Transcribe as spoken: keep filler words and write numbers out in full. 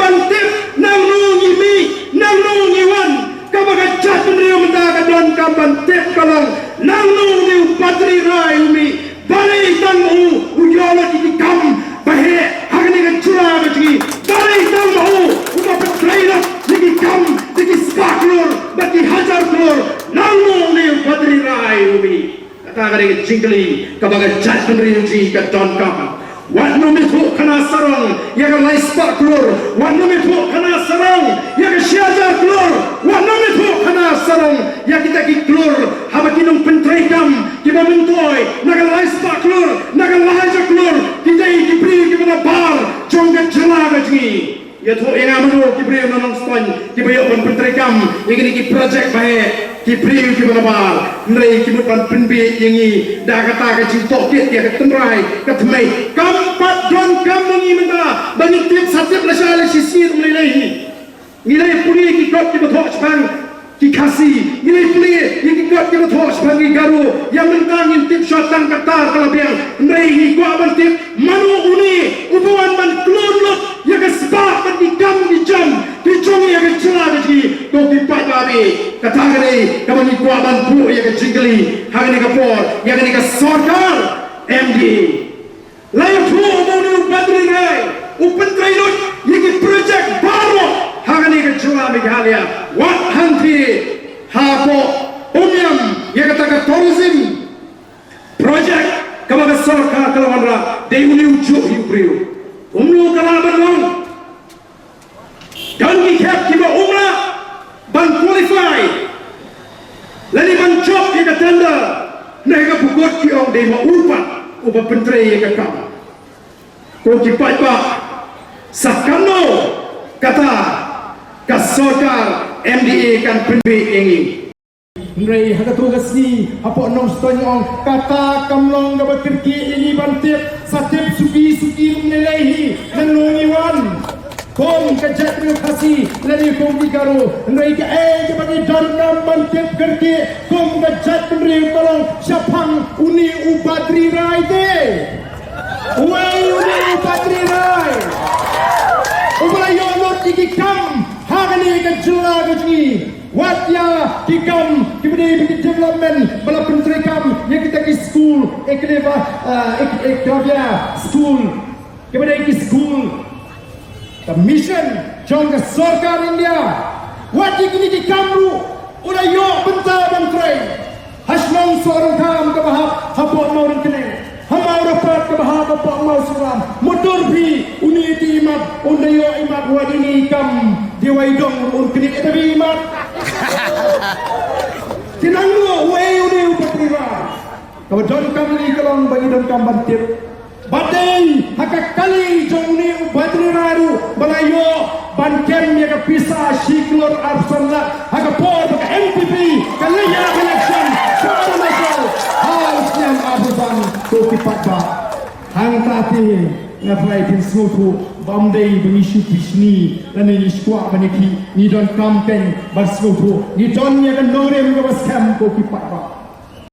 Ban tip nangno ngi mih, nangno ngi wan. Kaba ka jaitbynriew mynta ka donkam ban tip ka long nangno une u Badri Rai u mih. Balei tang ma u u ïoh lut ïa ki kam ba heh ha kane ka jylla ka jong ngi? Balei tang ma u uba pyntrei lut ïa ki kam da ki spah klur bad ki hajar klur? Nangno une u Badri Rai u mih? Kata ka dei ka jingkylli kaba ka jaitbynriew jong ngi ka donkam. Wat nym ïathuh khana sarong ïa ka lai spah klur, wat nym ïathuh khana sarong ïa ka shi hajar klur, wat nym ïathuh khana sarong ïa kita ki klur haba ki nongpyntreikam kiba myntoi na ka lai spah klur, na ka lai hajar klur, ki dei ki briew kiba nabar jong ka jylla ka jong ngi. Ïathuh ïa nga mano ki briew na Nongstoiñ kiba ïoh ban pyntreikam ïa kine ki projek ba heh, ki briew kiba nabar, hynrei ki mut ban pynbieit ïa ngi da kata ka jingtohkit ïa ka tynrai ka thymmei. Kam pat donkam ma ngi mynta ba ngin tip sa tip lashai lashisien, ym lei lei hi. Ngi la ïa pule ïa ki kot kiba thoh shaphang ki Khasi, ngi la ïa pule ïa ki kot kiba thoh shaphang ki Garo. Ïa mynta ngin tip shwa tang ka tar ka la biang, hynrei ngi kwah ban tip mano une uba wan ban klun lut ïa ka spah bad ki kam ki jam ki jong ngi ha ka jylla ka jong ngi. Ko ki paidbah, kata ka dei kaba ngi kwah ban buh ïa ka jingkylli ha kane ka por ïa kane ka sorkar M D A. La ïathuh ba une u Badri Rai u pyntrei lut ïa ki projek baroh ha kane ka jylla Meghalaya. Wat hangtei hapoh Umiam, ïa kata ka tourism project kaba ka sorkar ka la wanrah, dei une u juh hi u briew. Kumno ka lah ban long? Don ki khep kiba um lah ban qualify lane ban jop ïa ka tender, ne ka pukot ki ong dei ma u pat uba pyntrei ïa ka kam. Ko ki paidbah, sa katno kata ka sorkar M D A kan pynbieit ïa ngi? Hynrei ha kato ka sngi hapoh Nongstoiñ ong kata kam long kaba kyrkieh ïa ngi ban tip. Sa tip suki suki ruh ym lei lei hi nangno ngi wan kum ka jaitbynriew Khasi lane kum ki Garo. Hynrei kaei kaba ngi donkam ban tip kyrkieh kum ka jaitbynriew ka long shaphang une u Badri Rai te. Uei une u Badri Rai uba la ïoh lut ïa ki kam ha kane ka jylla ka jong ngi? Wat ïa ki kam kiba dei ba ki development ba la pyntreikam ïa kita ki skul Eklavya, ah, Ek-, Eklavya skul, kiba dei ki skul ka mission jong ka sorkar India. Wat ïa kine ki kam ruh u la ïoh bynta ban trei. Ha shnong Sohryngkham kaba hap hapoh Mawryngkneng, ha Mawrapat kaba hap hapoh Mawsynram. Mutdur phi, une te imat, un da ïoh imat, wat ine i kam dewai dong un knieh ïa ta phi imat. Te nangno, uei une u Badri Rai? Kaba donkam ïa ngi ka long ba ngi donkam ban tip ba dei ha ka kali jong une u Badri Rai ruh ba la ïoh ban kem ïa ka pisa shi klur arphew san lak ha ka por ba ka N P P ka leit ïalap election sha Arunachal ha u snem arphew san. Ko ki paidbah, hangta te nga tharai phin sngewthuh ba ym dei ba ngi shu pishni lane ngi shu kwah ban ïakhih, ngi donkam kein ban sngewthuh, ngi don ïa ka nongrim kaba skhem ko ki paidbah.